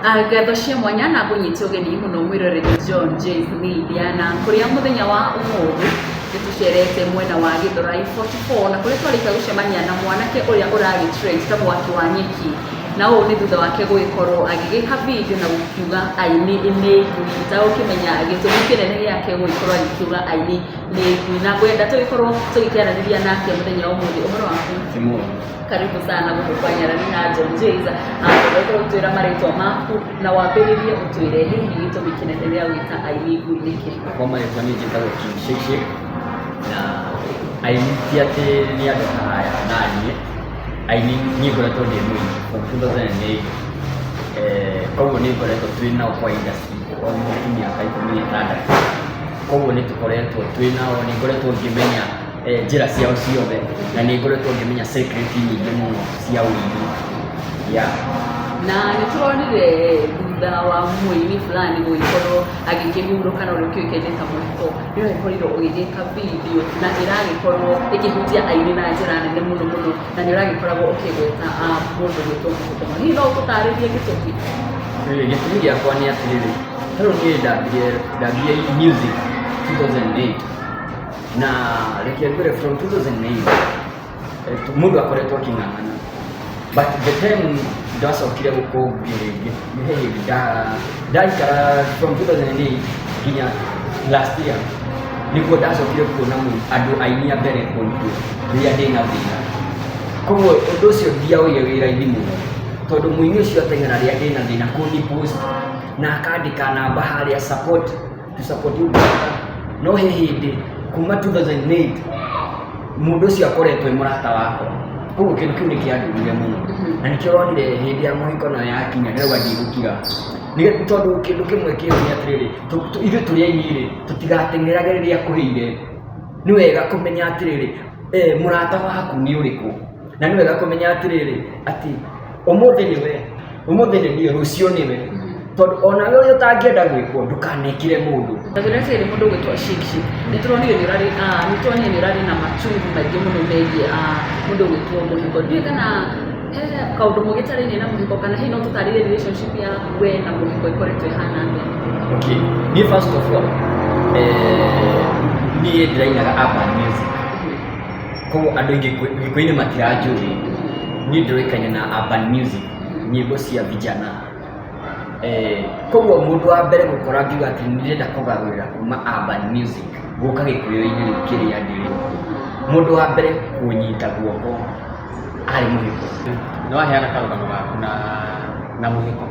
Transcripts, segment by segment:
Ngatho cia mwanya na ngũnyite ũgeni mũno mwĩroreri John J's Media, na kũrĩa mũthenya wa ũmũthĩ nĩ tũcerete mwena wa Gĩthũrai 44, na kũrĩa twarĩkia gũcemania na mwanake ũrĩa ũragĩ trend ta mwaki wa nyeki, na ũũ nĩ thutha wake gũgĩkorwo agĩgĩka video na gũkiuga aini nĩ ngui. Itagũkĩmenya gĩtũmi kĩnene gĩake gũgĩkorwo agĩkiuga aini nĩ ngui, na ngwenda tũgĩkorwo tũgĩkĩaranĩria nake mũthenya wa ũmũthĩ. Ũhoro waku? Simon. Karibu sana gũkũ kwa Nyarani na John Jays. Ũgũkorwo ũtwĩra marĩtwa maku na wambĩrĩrie ũtwĩre hihi gĩtũmi kĩnene gĩa gwĩta aini ngui nĩkĩ? Kwa marĩtwa niĩ njĩtagwo King Shake Shake, na aini ti atĩ nĩ andũ haraya na niĩ. Aini niĩ ngoretwo ndĩ mũini from 2008. Koguo nĩ ngoretwo twĩ nao kwa industry almost mĩaka 16. Koguo nĩ tũkoretwo twĩ nao, nĩ ngoretwo ngĩmenya njĩra ciao ciothe, na nĩ ngoretwo ngĩmenya secret nyingĩ mũno cia ũini, yeah. Na nĩ tũronire thutha wa mũini fulani gũgĩkorwo agĩkĩhurũka na ũrĩa ũkĩũĩkaine ta Mũhiko, nĩ ũragĩkorirwo ũgĩgĩka video na ĩragĩkorwo ĩkĩhutia aini na njĩra nene mũno mũno, na nĩ ũragĩkoragwo ũkĩgweta mũndũ ũgwĩtwo Mũhiko. Hihi no ũtũtarĩrie gĩtũmi? Gĩtũmi gĩakwa nĩ atĩrĩrĩ, ta rĩu niĩ ndambirie music 2008, na reke ngwĩre, from 2008 mũndũ akoretwo akĩng'ang'ana, but the time ndacokire gũkũngio rĩngĩ, nĩ he hĩndĩ ndaikara from 2008 nginya last year nĩguo ndacokire kuona andũ aini a mbere kũnjua rĩrĩa ndĩna thĩna. Koguo ũndũ ũcio ndiaũire wĩra-inĩ mũno, tondũ mũini ũcio ateng'era rĩrĩa ndĩna thĩna kũni post na akandĩka namba harĩa, "Support to support you, brother." No he hĩndĩ kuma 2008 mũndũ ũcio akoretwo e mũrata wakwa, koguo kĩndũ kĩu nĩ kĩandurire mũno, na nĩkĩo ũronire hĩndĩ ya mũhiko nayo yakinya ndĩrauga ndigũkira. Nĩ tondũ kĩndũ kĩmwe kĩo nĩ atĩrĩrĩ, ithuĩ tũrĩ aini rĩ, tũtigateng'erage rĩrĩa kũhĩire. Nĩ wega kũmenya atĩrĩrĩ, mũrata waku nĩ ũrĩkũ, na nĩ wega kũmenya atĩrĩrĩ, atĩ ũmũthĩ nĩwe, ũmũthĩ nĩ niĩ, rũciũ nĩwe, tondũ onawe ũrĩa ũtangĩenda gwĩkwo ndũkanekĩre mũndũ. Ndagĩrĩtie mũndũ ũgwĩtwo Shake Shake. Nĩ tũronire nĩ ũrarĩ na machungu maingĩ mũno megiĩ mũndũ ũgwĩtwo Mũhiko. Ndiũĩ kana he kaũndũ mũgĩtarĩirie na Mũhiko, kana hihi no tũtarĩrie relationship ya we na Mũhiko ĩkoretwo ĩhana atĩa? Okay, niĩ first of all, niĩ ndĩrainaga urban music, koguo andũ aingĩ Gĩkũyũ-inĩ matiranjũĩ. Niĩ ndĩroĩkaine na urban music, nyĩmbo cia vijana. Koguo mũndũ wa mbere gũkora ngiuga atĩ nĩ ndĩrenda kũgarũrĩra kuma urban music gũka Gĩkũyũ-inĩ rĩu kĩrĩa ndĩrĩ, mũndũ wa mbere kũnyita guoko arĩ Mũhiko. Nĩ waheana karũgano gaku na Mũhiko,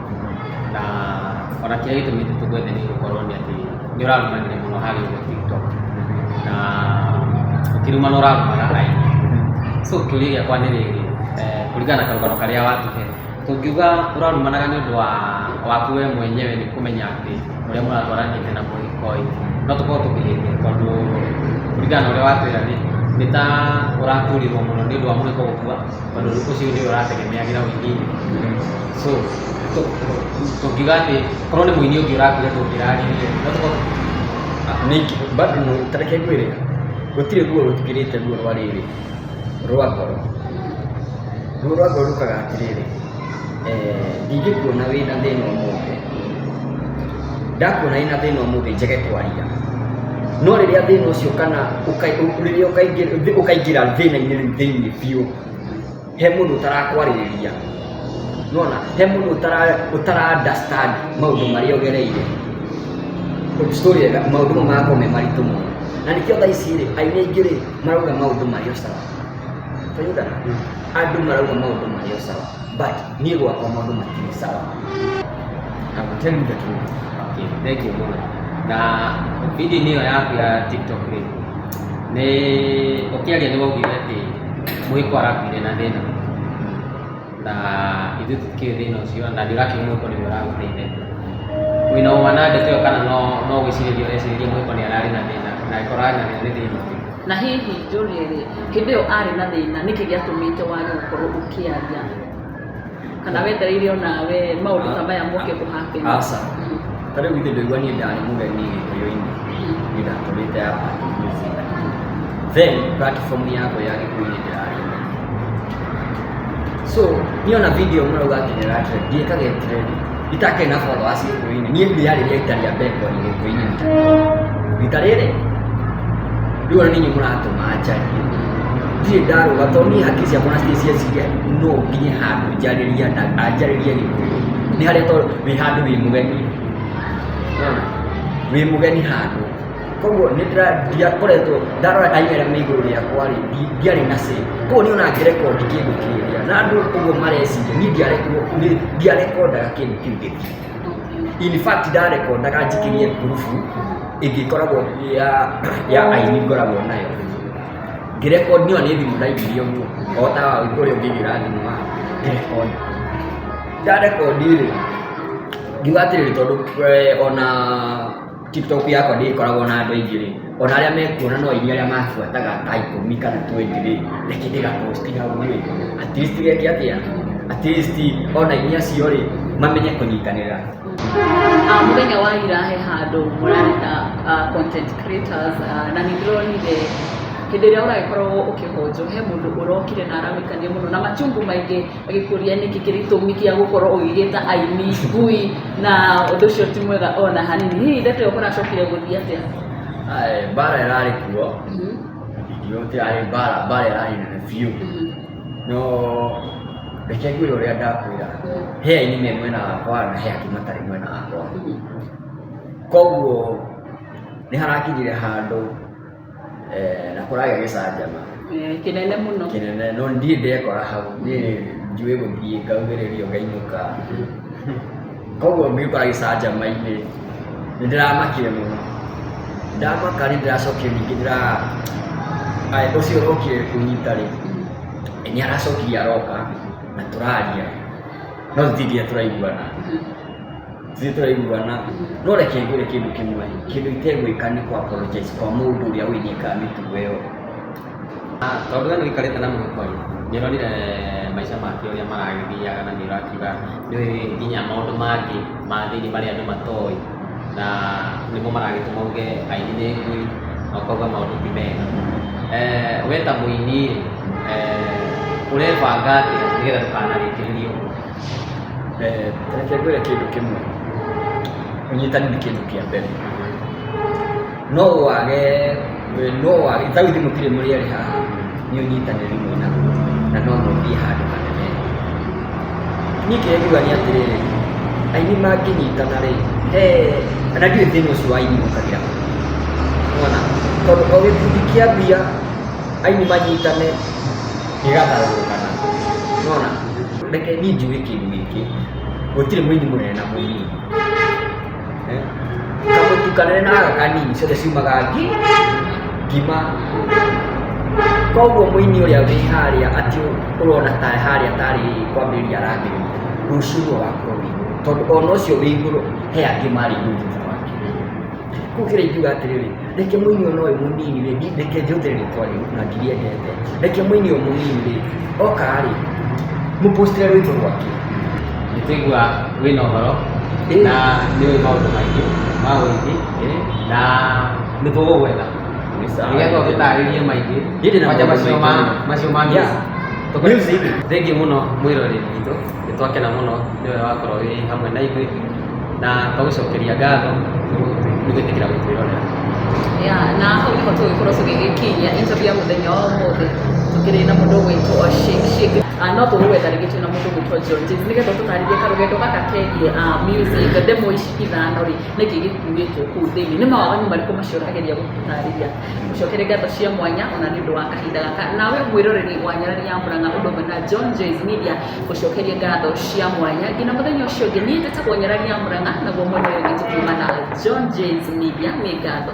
na ona kĩrĩa gĩtũmĩte tũgwethe nĩ gũkorwo nĩ atĩ nĩ ũrarumanire mũno harĩa ũguo TikTok, na ũkĩrumana ũrarumaga aini. So kĩũria gĩakwa nĩ rĩrĩ, kũringana na karũgano karĩa watũhe, tũngiuga ũrarumanaga nĩ ũndũ wa waku we mwenyewe nĩ kũmenya atĩ ũrĩa mũratwaranĩte na Mũhiko ĩ, no tũkorwo tũkĩhĩtia, tondũ kũringana na ũrĩa watwĩra rĩ, nĩ ta ũraturirwo mũno nĩ ũndũ wa Mũhiko gũkua, tondũ ũcio nĩwe ũrategemeagĩra ũini-inĩ. So tũngiuga atĩ korwo nĩ mũini ũngĩ ũrakuire ndũngĩraririe, no tũkorwo Ningĩ bado no ta reke ngwĩre, gũtirĩ ruo rũtikĩrĩte ruo rwa rĩrĩ rwa ngoro. Ruo rwa ngoro rukaga atĩrĩrĩ, ndingĩkuona wĩna thĩna ũmũthĩ, ndakuona wĩna thĩna ũmũthĩ njage kwaria, no rĩrĩa thĩna ũcio kana rĩrĩa ũkaingĩra thĩna-inĩ rĩu thĩinĩ biũ, he mũndũ ũtarakwarĩrĩria, nĩwona, he mũndũ ũtara understand maũndũ marĩa ũgereire. Story ĩyo, maũndũ mau magakorwo me maritũ mũno, na nĩkĩo thaa ici rĩ, aini aingĩ rĩ, marauga maũndũ marĩ o sawa. Tũnyitana? Andũ marauga maũndũ marĩ o sawa, but niĩ gwakwa maũndũ matirĩ sawa. I will tell you the truth. Okay, thank you mũno. Na video-inĩ ĩyo yaku ya TikTok rĩ, nĩ ũkĩaria nĩ waugire atĩ Mũhiko arakuire na thĩna, na ithuĩ tũtikĩũĩ thĩna ũcio, na ndĩrakiuga Mũhiko nĩwe ũragũteithĩtie. Wĩna ũma na ndeto ĩyo, kana no gwĩcirĩria ũrecirĩria Mũhiko nĩ ararĩ na thĩna, na angĩkorwo ararĩ na thĩna nĩ thĩna ũrĩkũ? Na hihi njũrie rĩ, hĩndĩ ĩyo arĩ na thĩna, nĩkĩ gĩatũmĩte wage gũkorwo ũkĩaria, kana wetereire onawe maũndũ ta maya moke kũ happen? Aca. Ta rĩu ithe ndũigua, niĩ ndarĩ mũgeni Gĩkũyũ-inĩ, niĩ ndatũrĩte urban music, then platform yakwa ya Gĩkũyũ-inĩ ndĩrarĩ nene. So niĩ ona video mũrauga atĩ nĩ ĩra trend, ndiĩkaga ĩtrend, itakĩrĩ na followers Gĩkũyũ-inĩ. Niĩ rĩarĩ rĩa rita rĩa mbere kwaria Gĩkũyũ-inĩ rita rĩrĩ. Rĩu ona nĩ inyuĩ mũratũma njarie, ndirĩ ndarũga tondũ niĩ hakiri ciakwa na cieciria no nginye handũ njarĩrie na anjarĩrie Gĩkũyũ. Nĩ harĩa tondũ wĩ handũ wĩ mũgeni. Nĩwona? Wĩ mũgeni handũ. Koguo nĩ ndiakoretwo ndarora aini arĩa me igũrũ rĩakwa rĩ, ndiarĩ na say. Koguo niĩ ona ngĩrekondi kĩndũ kĩrĩa na andũ ũguo mareciria, niĩ ndiarekondaga kĩndũ kĩu gĩthiĩ. In fact ndarekondaga njikĩrie ngurubu ĩngĩ ĩkoragwo ya aini ngoragwo nayo. Ngĩrekondi niĩ ona nĩ thimũ ndaigire ũguo o ta ũrĩa ũngĩigĩra thimũ haha ngĩrekondi. Ndarekondi rĩ, ngiuga atĩrĩrĩ, tondũ ona TikTok yakwa ndĩgĩkoragwo na andũ aingĩ rĩ, ona arĩa mekuona no aini arĩa mabuataga ta 10 kana 20 rĩ, reke ndĩgaposti hau rĩ, at least geke atĩa, at least ona aini acio rĩ mamenye kũnyitanĩra. Mũthenya wa ira he handũ mũrarĩ na content creators, na nĩ ndĩronire hĩndĩ ĩrĩa ũragĩkorwo ũkĩhonjwo he mũndũ ũrokire na aragũikania mũno na machungu maingĩ, agĩkũria nĩkĩ kĩrĩtũmi kĩa gũkorwo ũgĩgĩta aini ngui, na ũndũ ũcio ti mwega ona hanini. Hihi ndeto ĩyo kũracokire gũthiĩ atĩa? Ae, mbara ĩrarĩ kuo, ingiuga gũtirarĩ mbara, mbara ĩrarĩ nene biũ, no reke ngwĩre ũrĩa ndakwĩra, he aini me mwena wakwa na he angĩ matarĩ mwena wakwa. Koguo nĩ harakinyire handũ na kũragĩa gĩcanjama kĩnene mũno. Kĩnene, no ndirĩ ndekora hau. Niĩ njũĩ gũthiĩ ngaugĩrĩrio ngainũka. Koguo ngĩkora gĩcanjama-inĩ nĩ ndĩramakire mũno. Ndamaka nĩ ndĩracokire ningĩ ndĩra aya ũcio ũrokire kũnyita rĩ, nĩ aracokire aroka na tũraria, no tũtirĩ tũraiguana, tũtirĩ tũraiguana. No reke ngwĩre kĩndũ kĩmwe, kĩndũ itegwĩka nĩ kũ apologize kwa mũndũ ũrĩa ũĩ nĩekaga mĩtugo ĩyo. Tondũ we nĩ ũikarĩte na mũhiko rĩ, nĩ ũronire maica make ũrĩa maragĩthiaga, na nĩ ũrakiuga nĩ ũĩ nginya maũndũ mangĩ ma thĩinĩ marĩa andũ matoĩ, na nĩmo maragĩtũma uge aini nĩ ngui na ũkauga maũndũ ti mega. We ta mũini rĩ, ũrebanga atĩa nĩgetha ndũkanarĩkĩrĩrie ũguo? Reke ngwĩre kĩndũ kĩmwe, ũnyitani nĩ kĩndũ kĩa mbere. No wage ta rĩu ithuĩ mũtirĩ mũrĩ erĩ haha, nĩ ũnyitanĩri mwĩnaguo na no mũthiĩ handũ hanene. Niĩ kĩrĩa ingiuga nĩ atĩrĩrĩ, aini mangĩnyitana rĩ, he na ndiũĩ thĩna ũcio wa aini ũkagĩra kũ. Nĩwona? Tondũ o gĩkundi kĩambia aini manyitane gĩgatharũrũkana. Nĩwona? Reke niĩ njuge kĩndũ gĩkĩ, gũtirĩ mũini mũnene na mũnini. Kamũtu kanene na gaka kanini ciothe ciumaga ngima. Koguo mũini ũrĩa wĩ harĩa atĩ ũrona ta harĩa tarĩ kwambĩrĩria arambĩrĩria, rũciũ nĩwe ũgakorwo wĩ igũrũ, tondũ ona ũcio wĩ igũrũ he angĩ marĩ igũrũ thutha wake. Koguo kĩrĩa ingiuga atĩrĩrĩ, reke mũini ona ũyũ mũnini rĩ, reke njũthĩre rĩtwa rĩu na ndiriendete, reke mũini ũyũ mũnini rĩ, oka rĩ, mũpostĩre rwĩmbo rwake. Nĩ twaigua wĩna ũhoro na nĩ ũĩ maũndũ maingĩ ma ũini, na nĩ tũgũgwetha nĩgetha ũgĩtarĩrie maingĩ. Niĩ ndĩna kwanja maũndũ macio ma maingĩ mũno. Macio ma music. Music. Thengiũ mũno mwĩroreri witũ, nĩ twakena mũno nĩwe wakorwo wĩ hamwe na ithuĩ, na twagũcokeria ngatho nĩ gwĩtĩkĩra gũtwĩrorera. Ya, na hau nĩho tũgĩkorwo tũgĩgĩkinyia interview ya mũthenya wa ũmũthĩ, tũkĩrĩ na mũndũ ũgwĩtwo Shake Shake. No tũgũgwetha rĩngĩ twĩna mũndũ ũgwĩtwo John James nĩgetha tũtarĩrie karũgendo gaka kegiĩ music demo ici ithano rĩ, nĩkĩ gĩkuĩtwo kũu thĩinĩ, nĩ mawaganu marĩkũ macio ũrageria gũtũtarĩria. Gũcokeria ngatho cia mwanya ona nĩ ũndũ wa kahinda gaka, nawe mwĩroreri wa Nyarari ya Mũrang'a ũndũ ũmwe na John James Media, gũcokeria ngatho cia mwanya nginya mũthenya ũcio ũngĩ. Niĩ njĩtagwo Nyarari ya Mũrang'a, naguo mwena ũyũ ũngĩ tũkiuma na John James Media. Nĩ ngatho.